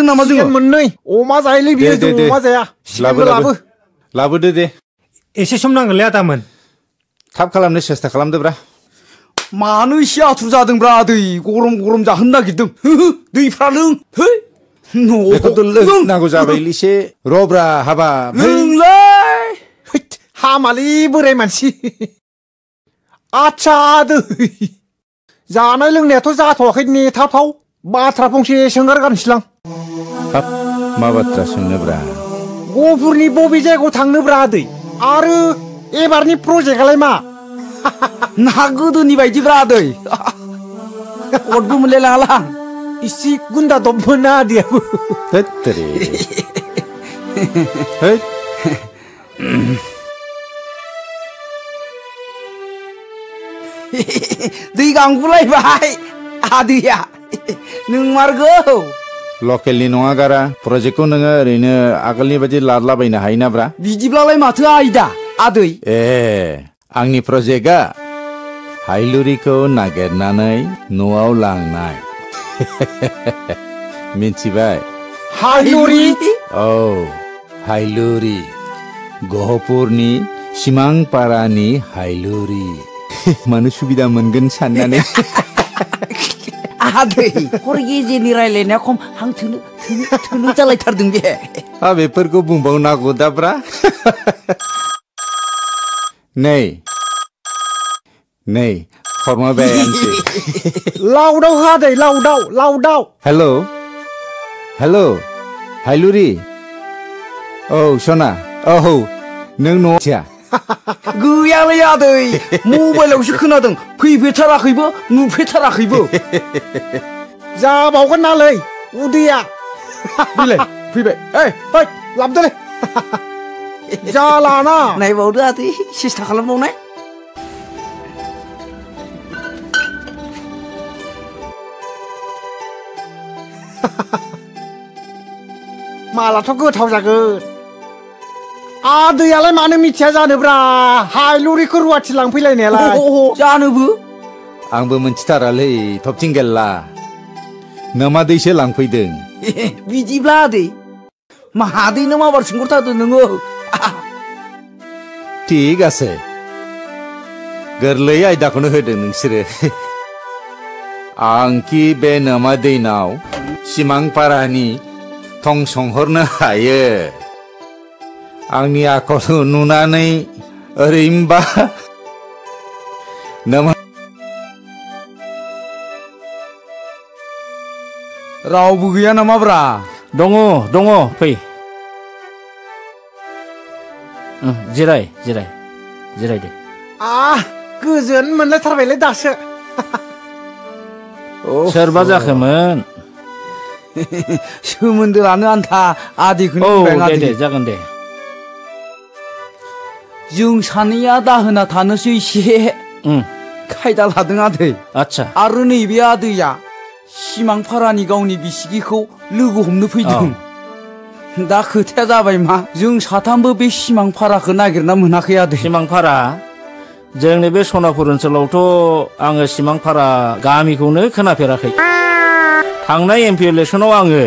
हागोन नामा जोङो मोननै अमा जायोलै बियो जों अमा जाया लाबोदो दे एसे सम नांगोनलै आदामोन थाब खालामनो सेस्था खालामदोब्रा मानो एसे आथुर जादोंब्रा दै गरम गरम जाहोनो नागिरदों दैफ्रा लों न'आव नांगौ जाबाय लिसे रब्रा हाबा लोंलाय हामालै बोराय मानसि आच्छा दै जानाय लोंनायाथ' जाथ'वाखै नेथावथाव बाथ्रा फंसे सोंगारगारनोसैलां हाब मा बाथ्रा सोंनोब्रा गफुरनि बबे जायगायाव थांनोब्रा दै आरो एबारनि प्रजेक्टआलाय मा ना गोदोनि बायदिब्रा दै अदबो मोनलायलाङालां इसे गुन्दा दबमोन ना आदैयाबो दै गांगुलायबाय आदैया नोंमारगौ लकेलनि नङा गारा प्रजेक्टखौ नोङो ओरैनो आगोलनि बायदि लादलाबायनो हायोना ब्रा बिदिब्लालाय माथो आयदा आदै ए आंनि प्रजेक्टआ हायलुरिखौ नागिरनानै न'आव लांनाय मिथिबाय हायलुरि औ हायलुरि गहपुरनि सिमांपारानि हायलुरि मानो सुबिदा मोनगोन साननानै आदै हर गेजेरनि रायलायनाया खम हां थोनो जालायथारदों बे बेफोरखौ बुंबावनांगौ दाब्रा नै हरमाबाय आंसो लाउदाव हादै लाउदाव हेल' हायलुरि औ सना औ नों न'आव गैयालै आदै मबाइलावसो खोनादों फैफेरथाराखैबो नुफेरथाराखैबो जाबावगोन नालै उदैया फैबाय लाबदोलै जालाना नायबावदो आदै सेस्था खालामबावनाय मालाथ' गोथाव जागोन आदैयालाय मानो मिथिया जानोब्रा हायलुरिखौ रुवाथि लांफैलायनायालाय जानोबो आंबो मोनथिथारालै थबथिंगेल्ला नोमादैसो लांफैदों बिदिब्ला आदै मादैनो माबार सोंहरथारदों नोङो थिग आसे गोरलै आयदाखौनो होदों नोंसोरो आंखि बे नोमादैनाव सिमांपारानि थं संहरनो हायो आंनि आखलखौ नुनानै ओरैनोबा रावबो गैया नामाब्रा दङ फै जिराय दे गोजोन मोनलायथारबायलै दासो सोरबा जाखोमोन सोमोन्दो लानो आन्था आदैखौनो दे जागोन दे जों सानैया दाहोना थानोसै एसे खायदा लादों आदै आच्छा आरो नैबे आदैया सिमांपारानि गावनि बिसिगिखौ लोगो हमनो फैदों दा खोथाया जाबाय मा जों साथामबो बे सिमांपाराखौ नागिरना मोनाखै आदै सिमांपारा जोंनि बे सनापुर ओनसोलावथ' आङो सिमांपारा गामिखौनो खोनाफेराखै थांनाय एमपि इलेक्सनाव आङो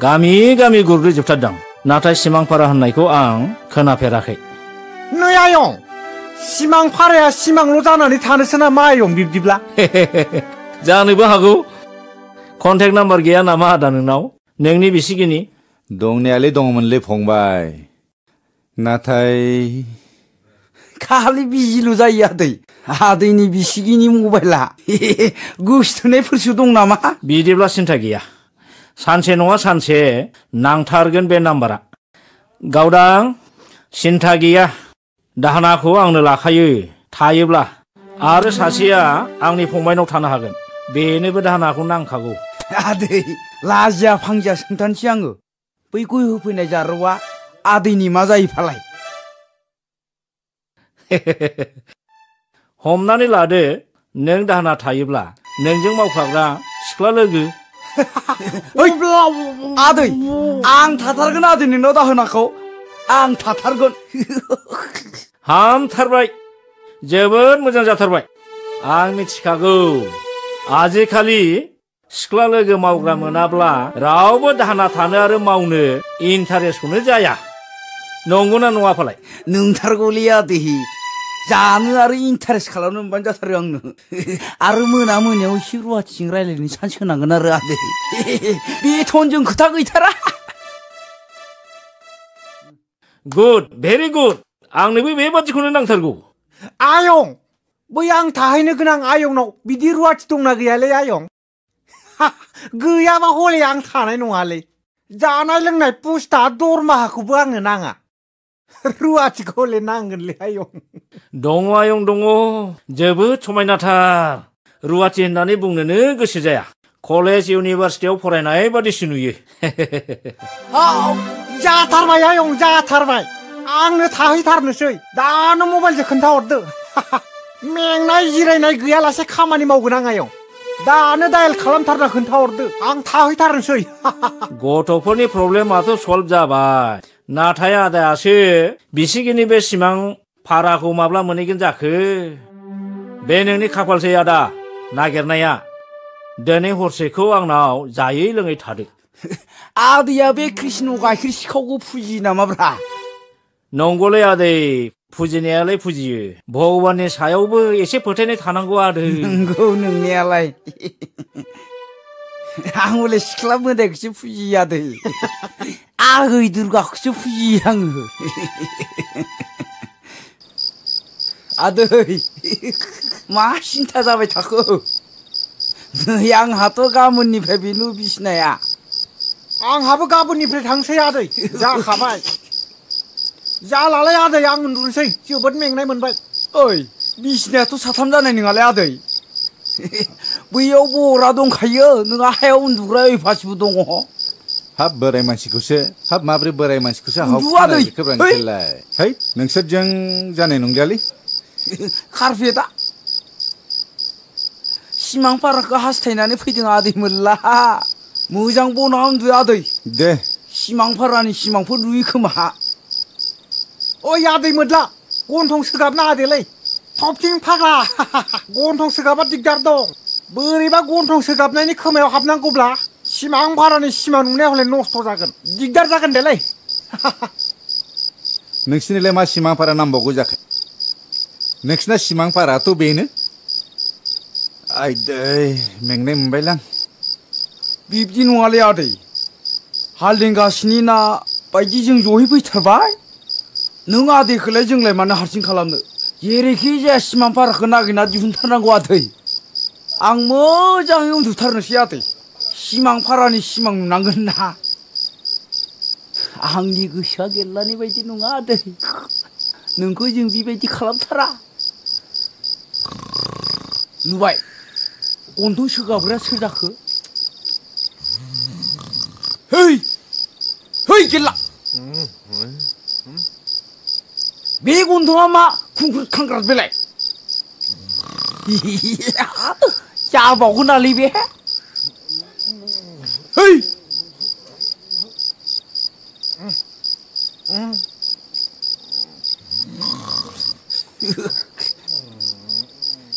गामि गुरग्रोजोबथारदों नाथाय सिमांपारा होननायखौ आं खोनाफेराखै नै आयं सिमांपाराया सिमांल' जानानै थानोसै नामा आयं बिब्दिब्ला जानोबो हागौ कन्टेक्ट नाम्बार गैया नामा आदा नोंनाव नोंनि बिसिगिनि दंनायालाय दङमोनलै फंबाय नाथाय खालि बिजिल' जायो आदैनि बिसिगिनि मबाइला गोसोथोनायफोरसो दं नामा बिदिब्ला सिन्था गैया सानसे नङा सानसे नांथारगोन बे नाम्बारा गावदां सिन्था गैया दाहोनाखौ आंनो लाखायो थायोब्ला आरो सासेया आंनि फंबायनाव थानो हागोन बेनोबो दाहोनाखौ नांखागौ आदै लाजिया फांजिया सोंथानसै आङो बै गय होफैनाय जारौआ आदैनि मा जायो फालाय हमनानै लादो नों दाहोना थायोब्ला नोंजों मावफाग्रा सिख्ला लोगो आदै आं थाथारगोन आदै नोंनाव दाहोनाखौ आं थाथारगोन हामथारबाय जोबोद मोजां जाथारबाय आं मिथिखागौ आजिखालि सिख्ला लोगो मावग्रा मोनाब्ला रावबो दाहोना थानो आरो मावनो इन्टारेस्टखौनो जाया नंगौना नङा फालाय नोंथारगौलै आदै जानो आरो इन्टारेस्ट खालामनो मोनबानो जाथारो आंनो आरो मोनायाव एसे रुवाथिजों रायज्लायनो चान्स होनांगोन आरो आदै बेथनजों खोथा गैथारा गुड भेरि गुड आंनोबो बेबादिखौनो नांथारगौ आयं बै आं थाहैनो गोनां आयंनाव बिदि रुवाथि दंना गैयालै आयं गैयाबा हले आं थानाय नङालै जानाय लोंनाय पुस्ता दरमाहाखौबो आंनो नाङा रुवाथिखौ हले नांगोनलै आयं दङ आयं दङ जोबोद समायनाथार रुवाथि होननानै बुंनोनो गोसो जाया कलेज इउनिभारसिटियाव फरायनाय बादिसो नुयो जाथारबाय आयं जाथारबाय आंनो थाहैथारनोसै दानो मबाइलजों खोन्थाहरदो मेंनाय जिरायनाय गैयालासे खामानि मावगोन आं आयं दानो डायेल खालामथारना खोन्थाहरदो आं थाहैथारनोसै गथ'फोरनि प्रब्लेमाथ' सल्भ जाबाय नाथाय आदायासो बिसिगिनि बे सिमां भाराखौ माब्ला मोनहैगोन जाखो बे नोंनि खाफालसै आदा नागिरनाया दिनै हरसेखौ आंनाव जायै लोङै थादो आदैया बे कृष्ण गाइखेर सिखावखौ फुजियो नामाब्रा नंगौलै आदै फुजिनायालाय फुजियो भगबाननि सायावबो एसे फोथायनाय थानांगौ आदै नंगौ नोंनायालाय आं हले सिख्ला मोदायखौसो फुजियो आदै आगै दुर्गाखौसो फुजियो आङो आदै मा सिन्था जाबाय थाखो नै आंहाथ' गाबोननिफ्राय बेनो बिसिनाया आंहाबो गाबोननिफ्राय थांसै आदै जाखाबाय जालालाय आदै आं उन्दुनोसै जोबोद मेंनाय मोनबाय ओइ बिसिनायाथ' साथाम जानाय नङालै आदै बैयाव बरा दंखायो नोंहा हायाव उन्दुग्रा अयभासबो दङ हाब बोराय मानसिखौसो हाब माब्रै बोराय मानसिखौसो उन्दुवा है नोंसोरजों जानाय नंलियालै कारपेटआ सिमां पाराखौ हास्थायनानै फैदों आदै मोल्ला मोजां बना उन्दु आदै दे सिमां पारानि सिमांफोर नुयो खोमा ओइ आदै मोद्ला गन्थं सोगाबना आदैलै थफथिं फाग्ला गन्थं सोगाबा दिगदार दं बोरैबा गन्थं सोगाबनायनि खोमायाव हाबनांगौब्ला सिमां भारानि सिमां नुनाया हले नस्थ' जागोन दिगदार जागोन देलै नोंसिनिलाय मा सिमां भारा नांबावगौ जाखो नोंसिना सिमां भाराथ' बेनो आयदै मेंनाय मोनबायलां बिब्दि नङालै आदै हालदेंगासिनि ना बायदि जों जयै फैथारबाय नों आदैखौलाय जोंलाय मानो हारसिं खालामनो जेरैखि जाया सिमां पाराखौ नागिरना दिहुनथारनांगौ आदै आं मोजाङै उन्दुथारनोसै आदै सिमां पारानि सिमां नुनांगोन ना आंनि गोसोआ गेल्लानि बायदि नङा आदै नोंखौ जों बेबायदि खालामथारा नुबाय गन्थं सोगाबग्राया सोर जाखो हेइ हेइ गेल्ला बे गन्थङा मा खुंख्रुद खांख्राद बेलाय जाबावगोनालै बे हेइ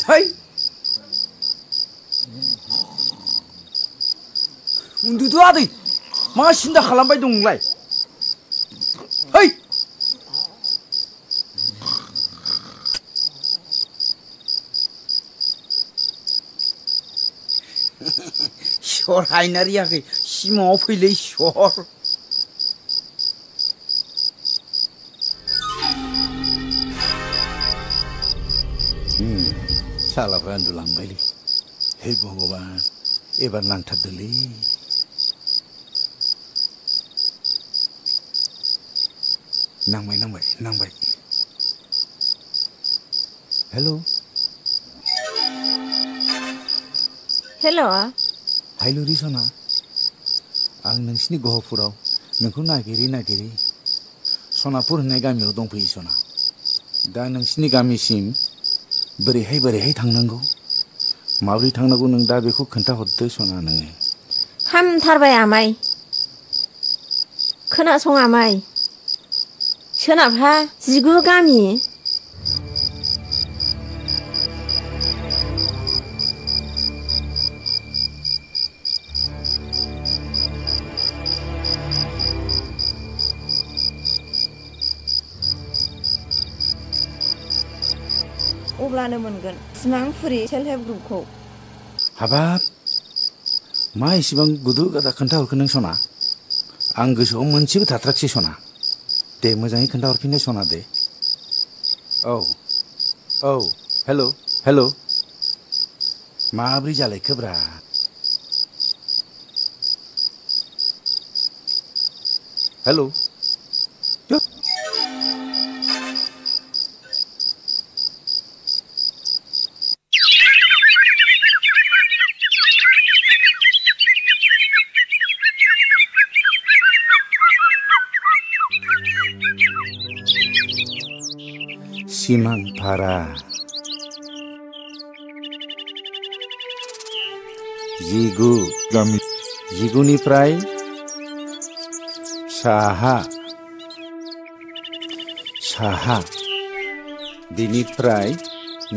थै उन्दुदो आदै मा सिन्था खालामबाय दं नोंलाय हेइ सर हायनारियाखै सिमाङाव फैलै सर सालाफ्रा उन्दुलांबायलै हे भगबान एबार नांथारदोलै नांबाय नांबाय नांबाय हेलौ हेल' हायलु रिसना आं नोंसिनि गहपुराव नोंखौ नागिरै नागिरै सनापुर होननाय गामियाव दंफैयो सना दा नोंसिनि गामिसिम बोरैहाय थांनांगौ माबोरै थांनांगौ नों दा बेखौ खोन्थाहरदो सना नोङो हामथारबाय आमाय खोनासं आमाय सोनाबहा 19 गामि अब्लानो मोनगोन सिमांफुरि सेल्फ हेल्प ग्रुपखौ। हाबाब मा इसेबां गुदु गादा खोन्थाहरखो नों सना? आं गोसोआव मोनसेबो थाथ्राखसै सना। दे मोजाङै खोन्थाहरफिननाय सना दे। औ औ हेल' हेल' माब्रै जालायखोब्रा? हेल' सिमांफारा गामि 19निफ्राय साहा बिनिफ्राय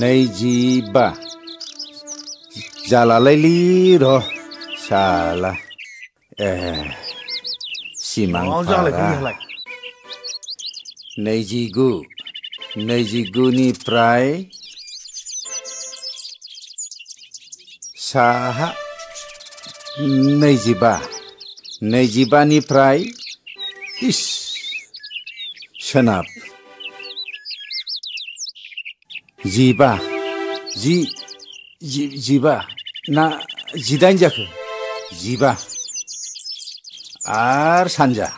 25 जालालायलि र' साला सिमांफारा 29निफ्राय साहा 25निफ्राय सोनाब 15 ना 18 जाखो 15 आर सानजा